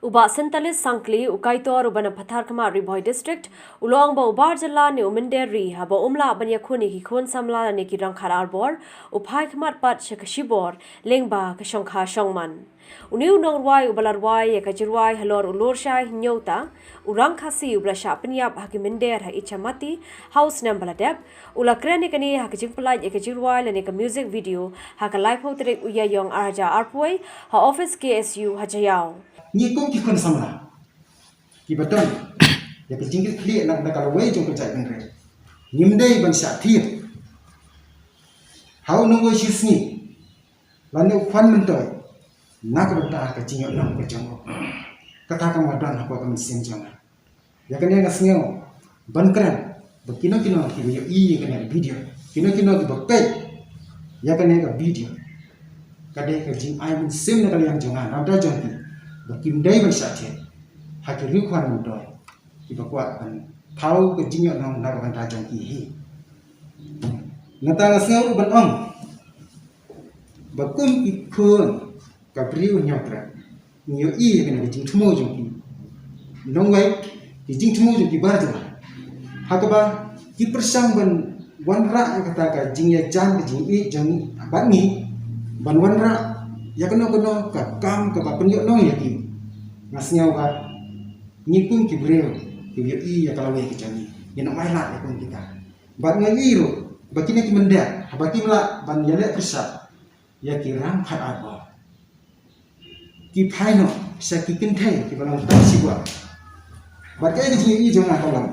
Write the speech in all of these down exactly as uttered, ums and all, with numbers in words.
U Bah Syntalis Sangkli, u kaitor uba na Patharkhmah, Ri Bhoi District, u la ong ba u bar jylla ne u mynder ri, haba um lah ban ïakhun ïa ki khun samla ne ki rangkhar arbor, u phai khmat pat sha ka shibor lyngba ka shongkha shongman. Une u nongrwai uba la rwai ïa ka jingrwai halor u Lurshai Hynñiewta, u Rang Khasi uba la shah pynïap ha ki mynder ha Ichamati ha u snem ba la dep, u la kren ïa kane ha ka jingpyllait ïa ka jingrwai lane ka music video ha ka laiphew tarik u Ïaïong arhajar arphew wei ha office K S U ha Jaïaw. Ngi kum ki khun samla kiba don ïa ka jingkitkhlieh na ka lawei jong ka jaitbynriew, ngim dei ban shah thied ha u nongwei shisngi lane u khwan myntoi na ka bynta ka jingïohnong ka jong u. Kata kam don hapoh ka mynsiem jong nga. Ïa kane nga sngew ban kren ba kino kino kiba ïohi ïa kane ka video, kino kino kiba peit ïa kane ka video, ka dei ka jingai mynsiem na ka liang jong nga na ka bynta jong ki, ba kim dei ban shah thied ha ki riewkhwan myntoi kiba kwah ban thaw ka jingïohnong na ka bynta jong ki hi. Nangta nga sngew ruh ban ong ba kum ki khun ka Bri u Hynñiewtrep, ngi ïohi ïa kane ka jingthmu jong ki nongwei, ki jingthmu jong ki bar jylla, ha kaba ki pyrshang ban wanrah ïa kata ka jingïajan ka jingïeit jong ngi bad ngi ban wanrah ïa kano kano ka kam kaba pynïohnong ïa ki. Nga sngew ba ngi kum ki briew kiba ïohi ïa ka lawei ka jong ngi, ngin ym ailad ïa kum kita. Bad nga ïohi ruh ba kine ki mynder, haba kim lah ban ïaleh pyrshah ïa ki rangkhar arbor, ki phai noh sha ki kynthei kiba long tang shibor. Bad kaei ka jingïohi jong nga ka long,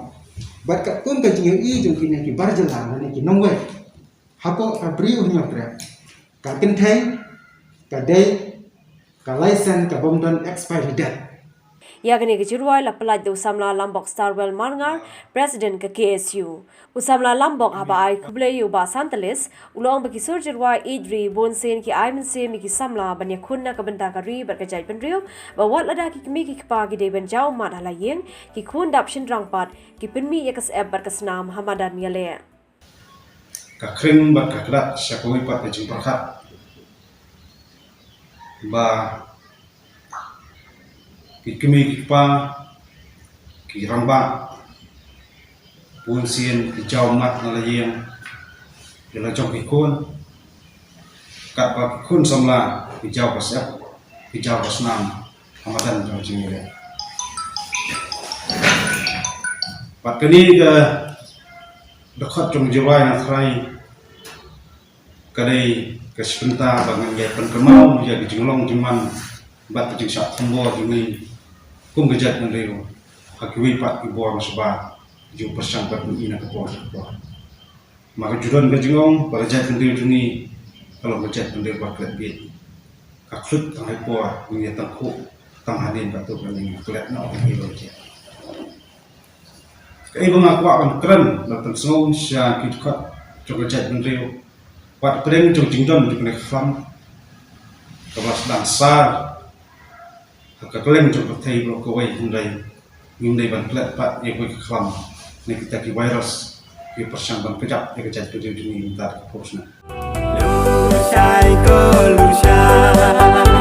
bad katkum ka jingïohi jong kine ki bar jylla lane ki nongwei, hapoh ka Bri u Hynñiewtrep, ka kynthei ka dei ka license ka bym don expiry date. Ïa kane ka jingrwai la pyllait da u samla Lambok Starwell Marngar, President ka K S U. U samla Lambok, haba ai khublei ïa u Bah Syntalis, u la ong ba ki sur jingrwai ïeit ri bunsien ki ai mynsiem ïa ki samla ban ïakhun na ka bynta ka ri bad ka jaitbynriew, ba wat lada ki kmie ki kpa ki dei ban jaw ummat ha la ïing, ki khun dap shynrang pat ki pynmih ïa ka syep bad ka snam ha madan ïaleh. Ka khring bad ka kdat sha kawei pat ka jingpyrkhat ba ki kmie ki kpa, ki rangbah, bunsien ki jaw ummat na la ïing ïa la jong ki khun, katba ki khun samla ki jaw ka syep, ki jaw ka snam ha madan jong ka jingïaleh. Bad kane ka dkhot jong ka jingrwai nga tharai ka dei ka shi bynta ba ngan ïai pynkynmaw ïa ka jinglong jingman bad ka jingshah thombor jong ngi kum ka jaitbynriew ha kiwei pat ki bor shabar, jingpyrshang bad ngi na ka por sha ka por. Ma ka ju don ka jingong ba ka jaitbynriew jong ngi ka long ka jaitbynriew ba klet bieit, ka khluit tang ha i por, ngi ïa tang khuh tang hanien, katto katne ngi klet noh ka ngi ba ka jaitbynriew. Kaei ba nga kwah ban kren, ban pynsngew sha ki dkhot jong ka jaitbynriew, wat pdeng jong jingdon jong kane ka khlam kaba sdang sar ha ka kylleng jong ka pyrthei baroh kawei, hynrei ngim dei ban klet pat ïa kawei ka khlam ne kita ki virus ki pyrshang ban kjap ïa ka jaitbynriew jong ngi mynta ka por snem. Lushai ko lushai.